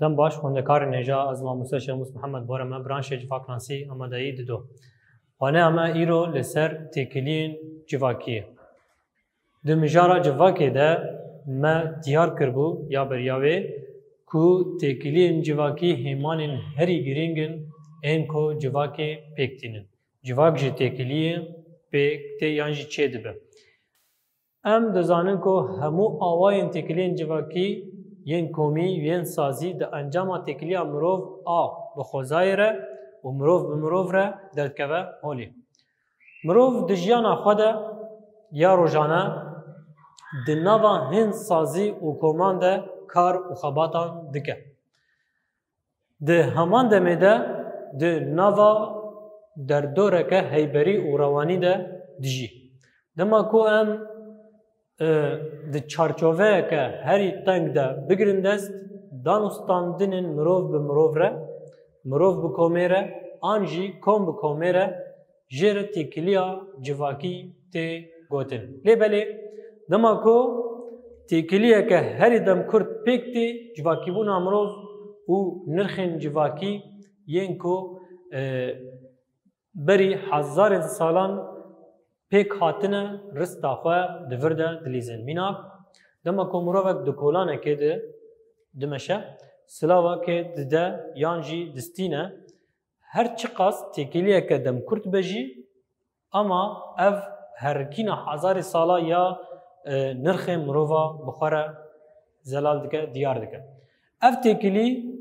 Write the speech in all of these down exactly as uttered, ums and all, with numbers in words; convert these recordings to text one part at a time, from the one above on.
Dem baş, xwendekarên hêja, ez Mamoste Şemus Mihemed Borem me, branşê civaknasî amadeyî dido. Xwaneya me îro li ser têkiliyên civakî ye. Di mijara civakê de me diyar kiribû ya beriya wê ku têkiliyên civakî hêmanên herî girîng in ên ku civakê pêk tînin. Civak ji têkiliyê pêk tê yan jî çêdibe. Em dizanin ku hemû awayên têkiliyên civakî yên komî, yên sazî di encama têkiliya mirov a bi xwezayê re û mirov bi mirov re derdikeve holê. Mirov di jiyana xwe de ya rojane di nava hin sazî û koman de kar û xebatan dike. Di heman demê de di nava derdoreke heyberî û rewanî de dijî. Dema ku em, e, di çarçoveyeke herî teng de bigirin dest, danûstandinên mirov bi mirov re, mirov bi komê re, an jî kom bi komê re, jê re têkiliya civakî tê gotin. Lê belê, dema ku têkiliyeke herî demkurt pêk tê, civakîbûna mirov û nirxên civakî yên ku, e, berî hezarên salan pêk hatine, rista xwe di vir de dilîzin. Mînak, dema ku mirovek di kolanekê de dimeşe, silavekê dide yan jî distîne, her çiqas têkiliyeke demkurt be jî, ama ev herikîna hezarê sala ya, e, nirxê mirova bi xwe re zelal dike, diyar dike. Ev têkilî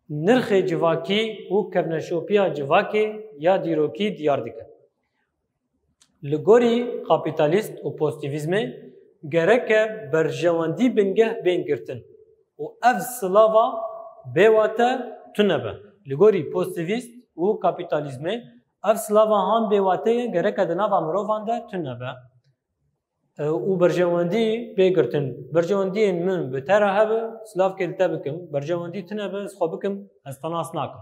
nirxê civakî û kevneşopiya civakê ya dîrokî diyar dike. Li gorî kapîtalîst û pozîtîvîzmê gereke berjewendî bingeh bên girtin û ev silava bêwate tune be. Li gorî pozîtîvîst û kapîtalîzmê ev silava han bêwate ye, gereke di nava mirovan de tune be, e, û berjewendî bê girtin. Berjewendiyên min bi te re hebe, silavkê li te bikim. Berjewendî tune be, ez xwe bikim, ez te nas nakim.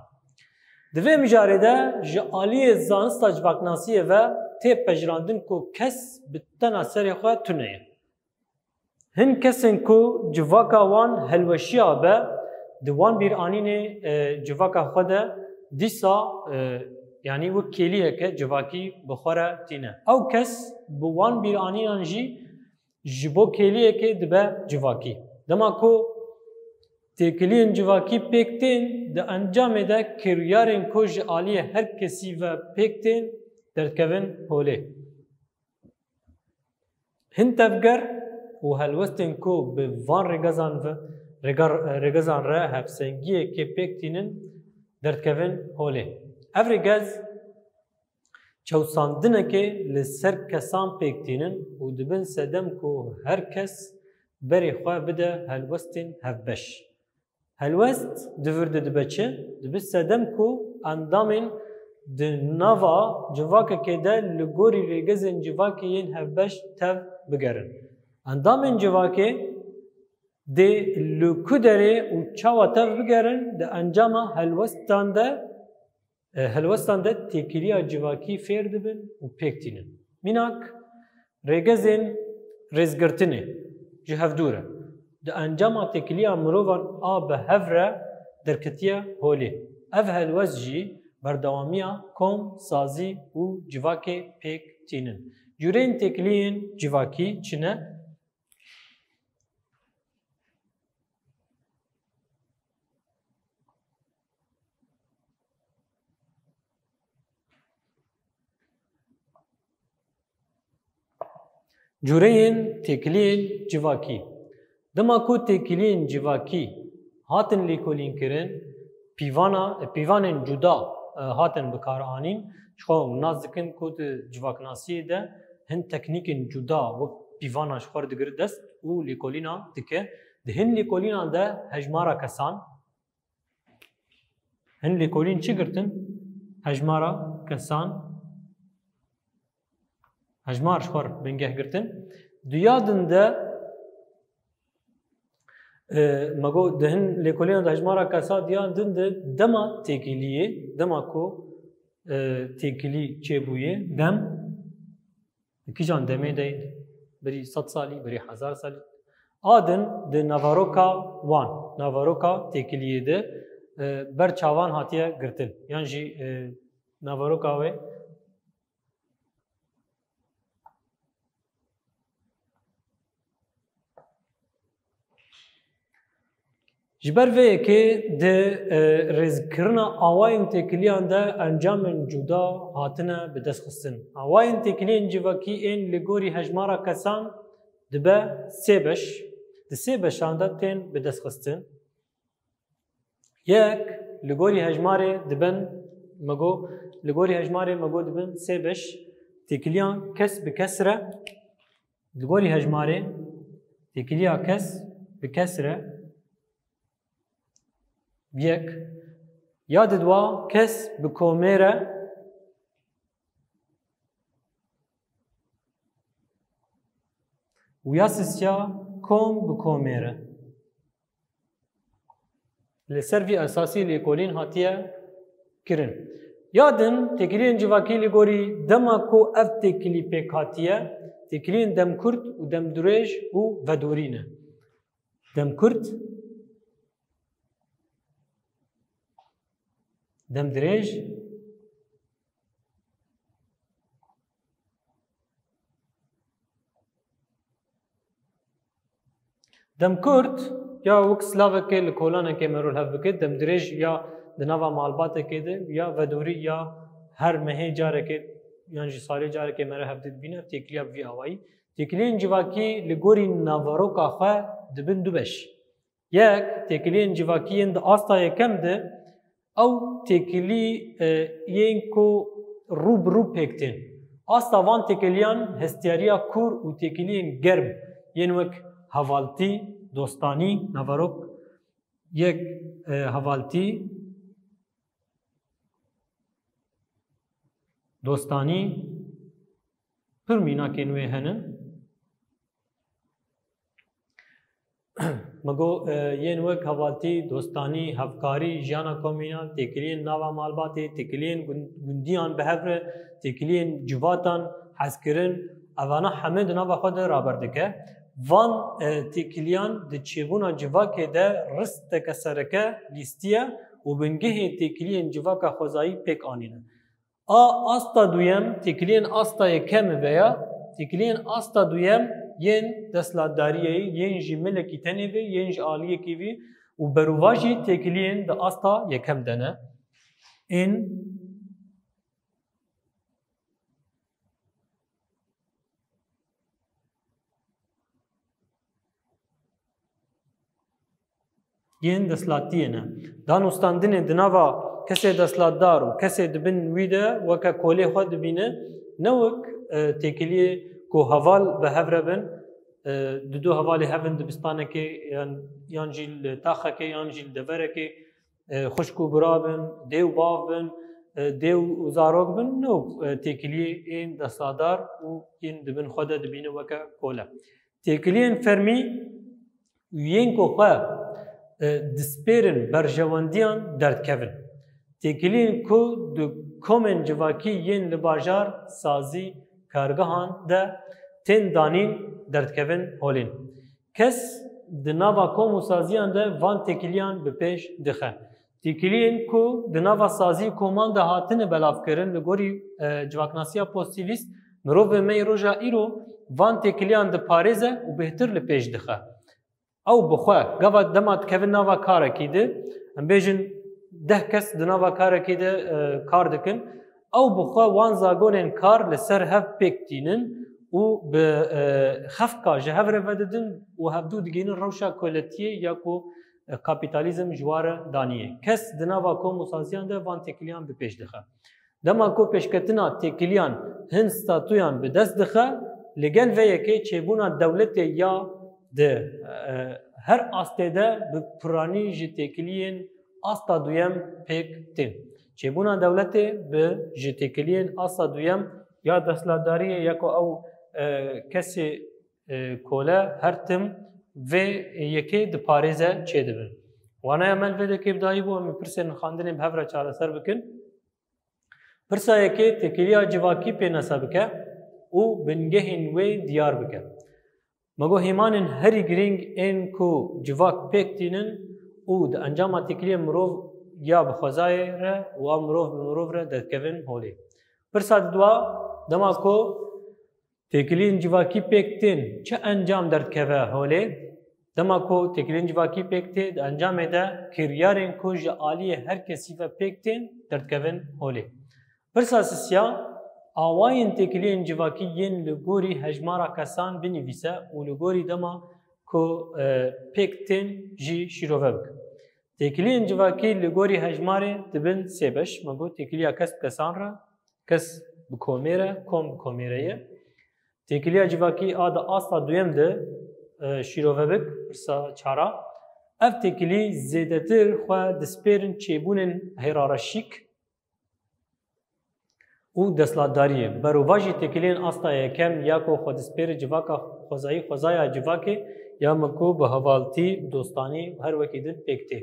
Di vê mijarê de ji aliyê zanista civaknasiyê ve tê pejirandin ku kes bi tena serê xwe tune ye. Hin kesên ku civaka wan helweşiya be, di wan bîranînê, e, civaka xwe de dîsa, e, yanî wek kêliyeke civakî bi xwe re tîne. Ew kes bi wan bîranînan jî ji bo kêliyekê dibe civakî. Dema ku têkiliyên civakî pêk tên, di encamê de kiryarên ku ji aliyê her kesî ve pêk tên, derdikevin holê. Hin tevger û helwestên ku bi van rêgezan ve, rêger-, rêgezan re hevsengiyekê pêk tînin, derdikevin holê. Ev rêgez çewsandinekê li ser kesan pêk tînin û dibin sedem ku her kes berê xwe bide helwestên hevbeş. Helwest di vir de dibe çi? Dibe sedem ku endamên di nava civakekê de li gorî rêgezên civakê yên hevbeş tev bigerin. Endamên civakê dê li ku derê û çawa tev bigerin, di encama helwestan de, e, helwestan de têkiliya civakî fêr dibin û pêk tînin. Mînak, rêgezên rêzgirtinê ji hevdû re di encama têkiliya mirovan a bi hev re derketiye holê. Ev helwest jî berdewamiya kom, sazî û civakê pêk tînin. Cûreyên têkiliyên civakî çi ne? Cûreyên têkiliyên civakî. Dema ku têkiliyên civakî hatin lêkolînkirin, pîvana, pîvanên cuda, e, hatin bikaranîn. Ji xwe nas dikin ku di civaknasiyê de hin teknîkên cuda wek pîvana ji xwe re digire dest û lêkolîna dike. Di hin lêkolînan de hejmara kesan, hin lêkolîn çi girtin? Hejmara kesan, hejmar ji xwe re bingeh girtin. Duya din de, e, me got, di hin lêkolînan de hejmara kesa, duya din de dema têkiliyê, dema ku, e, têkilî çêbûyê, dem, di kîjan demê de, berî sed salî, berî hezar salî, A din di naveroka wan, naveroka têkiliyê de, e, ber çavan hatiye girtin. Yan jî, e, naveroka wê. Ji ber vê yekê di, e, rêzkirina awayên têkiliyan de encamên cuda hatine bi dest xistin. Awayên têkiliyên civakî ên li gorî hejmara kesan dibe sê beş, di sê beşan de tên bi dest xistin. Yek, li gorî hejmarê dibin, me got, li gorî hejmarê me got dibin sê beş, têkiliyan kes bi kes re, li gorî hejmarê têkiliya kes bi kes re yek, ya didwa kes bi komê re û ya sisiya kom bi komê re. Li ser vî esasî lêkolîn hatiye kirin. Ya din, têkiliyên civakî li gorî dema ku ev têkilî pêk hatiye, têkiliyên demkurt û demdirêj û vedûrî ne. Demkurt, demdirêj, demkurt ya wek silavekê li kolanekê merû li hev bike, demdirêj ya di nava malbatekê de, ya vedûrî ya her mehê carekê, yan jî salê carekê mere hev dibîne, têkiliya bi vî awayî. Têkiliyên civakî li gorî naveroka xwe dibin du beş. Yek, têkiliyên civakî yên di asta yekem de, ew têkilî, e, yên ku rû bi rû pêk tên. Asta van têkiliyan hestiyariya kûr û têkiliyên germ yên wek hevaltî, dostanî, naverok yek, e, hevaltî, dostanî, pir mînakên wê hene. Me got, e, yên wek hevaltî, dostanî, hevkarî, jiyana komînal, têkiliyên nava malbatê, têkiliyên gun-, gundiyan bi hev re, têkiliyên civatan, hezkirin, evana hemê di nava xwe de raber dike. Van, e, têkiliyan di çêbûna civakê de risteke sereke lîstiye û bingehê têkiliyên civaka xwezayî pêk anîne. A asta duyem, têkiliyên asta yekem ve ya, têkiliyên asta duyem yên desthilatdariyê, yên ji milekî tenê ve, yên ji aliyekî vî û berovajî têkiliyên di asta yekem de ne. Ên yên desthilatiyê ne. Danûstandinê di nava kesê desthilatdar û kesê di bin wî de weke kolê xwe dibîne, ne wek, e, têkiliyê ku heval bi hev re bin, e, di du hevalê hev in dibistanekê yan, yan jî li taxekê yan jî li deverekê, e, xwişk û bira bin, dê û bav bin, e, dê û zarok bin, ne wek, e, têkiliyê yên desthilatdar û yên di bin xwe de dibîne weke kole. Têkiliyên fermî û yên ku xwe, e, dispêrin berjewendiyan derdikevin. Têkiliyên ku di komên civakî yên li bajar, sazî, kargehan de tên danîn derdikevin holên. Kes di nava kom û saziyan de van têkiliyan bi pêş dixe. Têkiliyên ku di nava sazî û koman de hatine belavkirin, li gorî, e, civaknasiya pozîtîvîst, mirovê me yê roja îro van têkiliyan diparêze û bêhtir li pêş dixe. Ew bi xwe, gava dema dikevin nava karekî de, em bêjin deh kes di nava karekî de, e, kar dikin, ew bi xwe wan zagonên kar li ser hev pêk tînin û bi, e, xefka ji hev re vedidin û hevdû digihînin rewşa koletiyê ya ku, e, kapîtalîzm ji wa re daniyê. Kes di nava kom û saziyan de van têkiliyan bi pêş dixe. Dema ku pêşketina têkiliyan hin statuyan bi dest dixe, li gel vê yekê çêbûna dewletê ya di, e, her astê de bi piranî ji têkiliyên asta duyem pêk tên. Çêbûna dewletê bi ji têkiliyên asta duyem ya desthilatdariyê ya ku ew, e, kesê, e, kole her tim vê yekê diparêze çêdibin. Wanaya me li vê dekê bi dayî bû, em ê pirsên xandinê bi hev re çareser bikin. Pirsa yekê têkiliya civakî pênase bike û bingehên wê diyar bike. Me got hêmanên herî girîng ên ku civak pêk tînin û di encama têkiliyê mirov ya bi xwezayê re û a mirov bi mirov re derdikevin holê. Pirsa di dua, dema ku têkiliyên civakî pêk tên, çi encam derdikeve holê? Dema ku têkiliyên civakî pêk tê, di encamê de kiryarên ku ji aliyê her kesî ve pêk tên, derdikevin holê. Pirsa sisiya, awayên têkiliyên civakî yên li gorî hejmara kesan binivîse û li gorî dema ku, e, pêk tên jî şîrove bike. Têkiliyên civakî li gorî hejmarê dibin sê beş, me got têkiliya kes bi kesan re, kes bi komê re, kom bi komê re ye. Têkiliya civakî a di asta duyem de, e, şîrove bik, pirsa çara. Ev têkilî zêdetir xwe dispêrin çêbûnên hêrareşîk û desthilatdariyê. Berovajî têkiliyên asta yekem ya ku xwe dispêre civaka xwezayî, xwezaya civakê ya me ku bi hevaltî, dostanî û her wekî din pêk tê.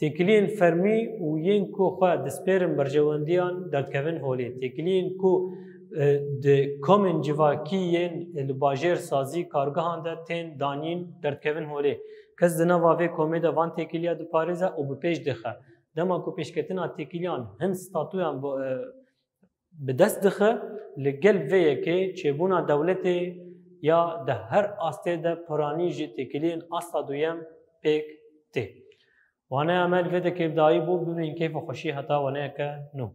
Têkiliyên fermî û yên ku xwe dispêrin berjewendiyan derdikevin holê. Têkiliyên ku, e, di komên civakî yên li bajêr, sazî, kargehan de tên danîn derdikevin holê. Kes di nava vê komê de van têkiliya diparêze û bi pêş dixe. Dema ku pêşketina têkiliyan hin statuyan bi, e, bi dest dixe, li gel vê yekê çêbûna dewletê ya di her astê de piranî ji têkiliyên asta duyem pêk tê. Waneya me li vê dekê bi dawî bû, bibînin keyf û xweşî heta waneyeke nû.